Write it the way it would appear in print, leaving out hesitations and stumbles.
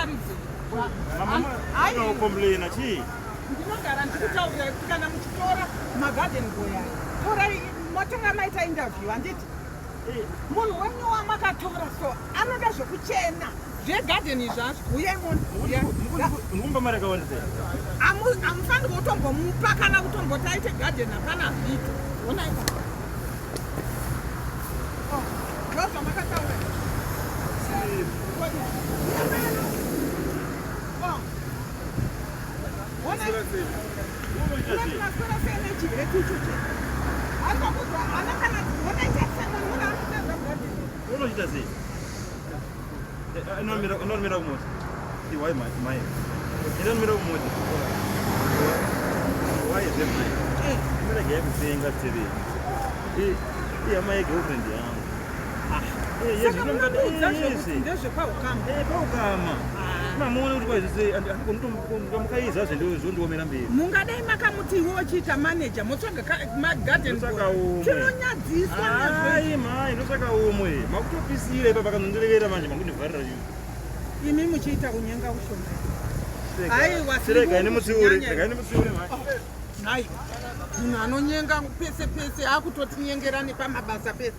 Ndikutaridze. Mama anokomplaina chii? Ndinogara ndikutaurira kuti kana muchitora magarden boy aya, torai motanga maita interview handiti? Eh. Munhu wenyu wamakatora so anoda zvekuchena zvegarden izvi hazvo. Huyai muone. Mukumba mari yakawanda sei? Amufanirwi kutombomupa kana kutomboti aite garden hapana hazviite. Honai. Oh, ndozvamakataura. Oh. Honai. Maswera sei nechiheti ichocho? Anokudzwa ana kana honai tarisai munhu anosenza mugarden. Unochita sei? Inomira kumota. Why mai? Mai. Inomira kumota. Why is it mai? Imira gaya kutenga tiri. Ihama yegirlfriend yangu. Saka munomuudza zvekuti ndezvepaukama. Paukama. Mamuona kuti kwaizvese andikomukaizva zvondiomera mberi. Mungadai makamuti iwe uchiita manager motsvaga magarden boy. Ndotsvaka umwe. Tinonyadziswa nazvo. Ai mai, ndotsvaka umwe. Makutopisira ipapa kanondirevera manje makundivharira chinhu. Imi muchiita kunyenga ushoma. Aiwa, Regai ndimutsiure, kunyanya. regai ndimutsiure mai. Nhai, munhu anonyenga pese pese akutotinyengera nepamabasa pese.